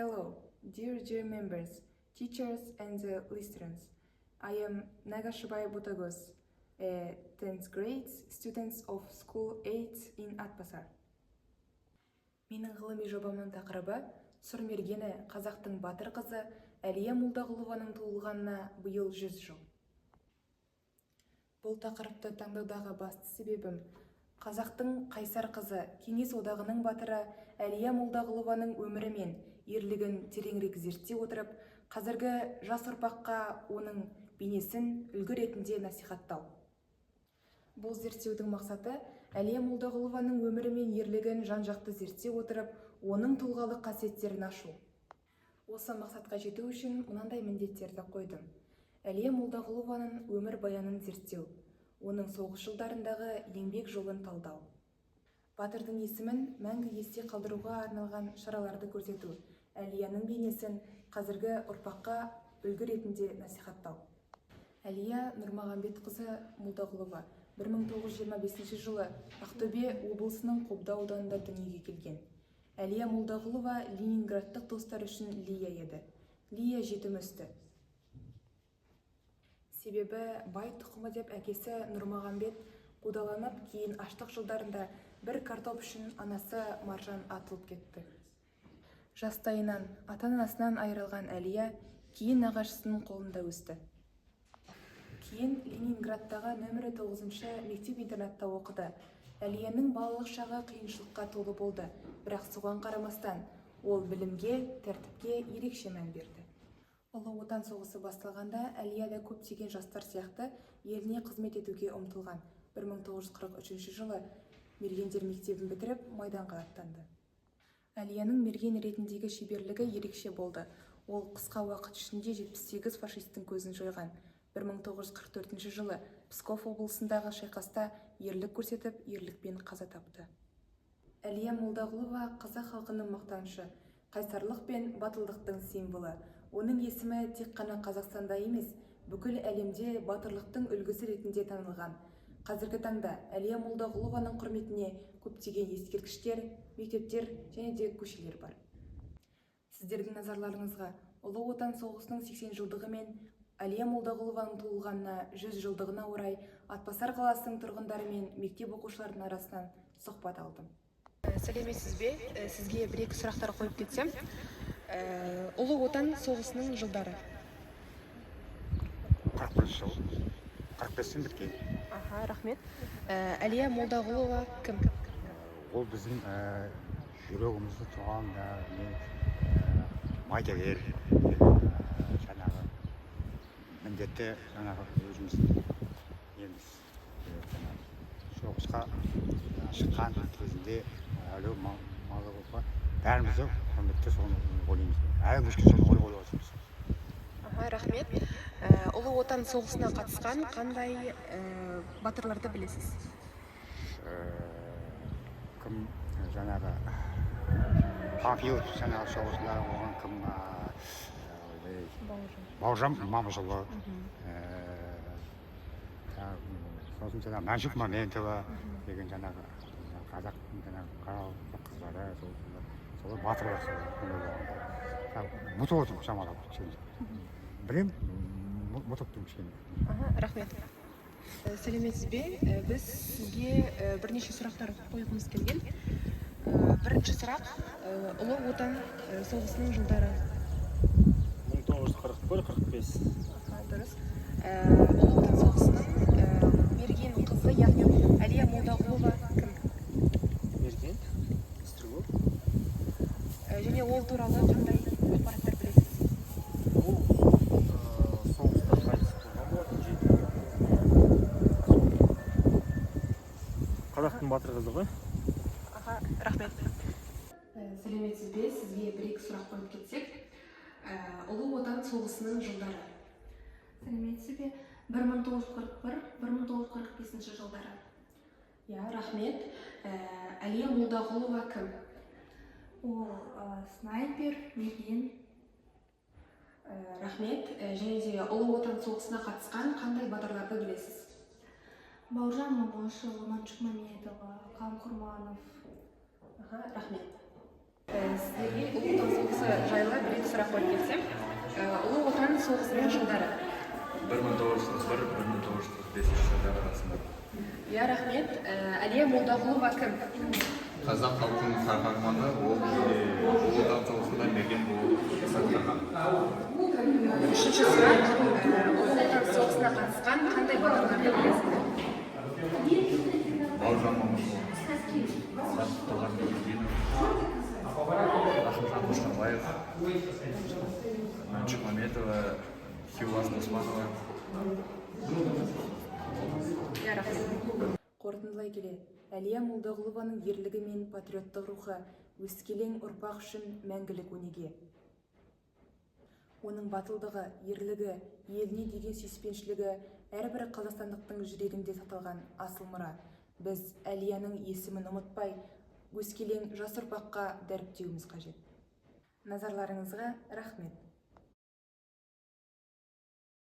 Hello, dear jury members, teachers and the listeners. I am Nagashibay Botagoz, a 10th grade student of School 8 in Atbasar. Менің ғылыми жобамның тақырыбы: Сұрмергені, қазақтың батыр қызы Әлия Молдағұлованың туылғанына биыл 100 жыл. Бұл тақырыпты таңдаудағы басты себебім: қазақтың қайсар қызы, Кеңес Одағының батыры Әлия Молдағұлованың өмірі мен ерлігін тереңірек зерттей отырып, қазіргі жас ұрпаққа оның бейнесін үлгі ретінде насихаттау. Бұл зерттеудің мақсаты: Әлия Молдағұлованың өмірі мен ерлігін жан-жақты зерттей отырып, оның тұлғалық қасиеттерін ашу. Осы мақсатқа жету үшін мынандай міндеттерді қойдым: Әлия Молдағұлованың өмірбаянын зерттеу, оның соғыс жылдарындағы еңбек жолын талдау, батырдың есімін мәңгі есте қалдыруға арналған шараларды көрсету, Әлияның бейнесін қазіргі ұрпаққа үлгі ретінде насихаттау. Әлия Нұрмағамбетқызы Молдағұлова 1925 жылы Ақтөбе облысының Қобда ауданында дүниеге келген. Әлия Молдағұлова ленинградтық достар үшін Лия еді. Лия жетім өсті, себебі бай тұқымы деп әкесі Нұрмағамбет қудаланып, кейін аштық жылдарында бір картоп үшін анасы Маржан атылып кетті. Жастайынан ата-анасынан айырылған Әлия кейін нағашысының қолында өсті. Кейін Ленинградтағы нөмірі 9-шы мектеп-интернатта оқыды. Әлияның балалық шағы қиыншылыққа толы болды, бірақ соған қарамастан ол білімге, тәртіпке ерекше мән берді. Ұлы Отан соғысы басталғанда, Әлия да көптеген жастар сияқты еліне қызмет етуге ұмтылған. 1943 жылы мергендер мектебін бітіріп, майданға аттанды. Әлияның мерген ретіндегі шеберлігі ерекше болды. Ол қысқа уақыт ішінде 78 фашистің көзін жойған. 1944 жылы Псков облысындағы шайқаста ерлік көрсетіп, ерлікпен қаза тапты. Әлия Молдағұлова – қазақ халқының мақтанышы, қайсарлық пен батылдықтың символы. Оның есімі тек қана Қазақстанда емес, бүкіл әлемде батырлықтың үлгісі ретінде танылған. Қазіргі таңда Әлия Молдағұлованың құрметіне көптеген ескерткіштер, мектептер және де көшелер бар. Сіздердің назарларыңызға Ұлы Отан соғысының 80 жылдығы мен Әлия Молдағұлованың туылғанына 100 жылдығына орай Атбасар қаласының тұрғындары мен мектеп оқушыларының арасынан сұхбат алдым. Сәлеметсіз бе? Сізге бір екі сұрақтар қойып кетсем. Ұлы Отан соғысының жылдары? 41-жыл, 45-тен біткен. Аха, рахмет. Әлия Молдағұлова кім? Ол біздің жүрегімізде туған не, майдангер, жаңағы міндетті, жаңағы өзіміздің неміз, жаңағы соғысқа шыққан кезінде әлі Молдағұлова бәріміз де құрметті, соны ойлаймыз, әлі күнге соны ойлап отырмыз. Аха, рахмет. Ұлы Отан соғысына қатысқан қандай батырларды білесіз? Кім, жаңағы Панфилов, жаңағы соғысында оған кім, Бауыржан Момышұлы, сосын жаңағы Мәншүк Мәметова деген жаңағы қазақ, жаңағы қарақалпақ қыздары, сол солар батырлар. Солар ұмытып отырмын шамалап, кішкене білемін, ұмытып тұрмын кішкене. Аха, рахмет. Сәлеметсіз бе? Біз сізге бірнеше сұрақтар қойғымыз келген. Бірінші сұрақ: Ұлы Отан соғысының жылдары? 1941-45. Аха, дұрыс. Ұлы Отан соғысының мерген қызы, яғни Әлия Молдағұлова кім? Мерген стрелок. Және ол туралы қандай ақпараттар білесіз? Ол соғыста қайтыс болған болатын жетім. Қазақтың батыр қызы ғой. Аха, рахмет. Сәлеметсіз бе? Сізге бір екі сұрақ қойып кетсек. Ұлы Отан соғысының жылдары? Сәлеметсіз бе? 1941, 1945 жылдары. Иә, рахмет. Әлия Молдағұлова кім? Ол снайпер, мерген. Рахмет. Және де Ұлы Отан соғысына қатысқан қандай батырларды білесіз? Бауыржан Момышұлы, Мәншүк Мәметова, Қан Құрманов. Аха, рахмет. Сіздерге Ұлы Отан соғысы жайлы сұрақ қойып кетсем. Ұлы Отан соғысының жылдары? 1941, 1945 жылдар арасында. Иә, рахмет. Әлия Молдағұлова кім? Қазақ халқының қаһарманы, ол Ұлы Отан соғысында мерген болып сақтаған. Үшінші сұрақ. Ұлы Отан соғысына қатысқан қандай батырларды білесіңдер? Бауыржан Момышұлы, Талғат Бигелдинов, Рахымжан Қошқарбаев, Мәншүк Мәметова, Хиуаз Досманова. Иә, рахмет. Қорытындылай келе, Әлия Молдағұлованың ерлігі мен патриоттық рухы өскелең ұрпақ үшін мәңгілік өнеге. Оның батылдығы, ерлігі, еліне деген сүйіспеншілігі әрбір қазақстандықтың жүрегінде сақталған асыл мұра. Біз Әлияның есімін ұмытпай, өскелең жас ұрпаққа дәріптеуіміз қажет. Назарларыңызға рахмет.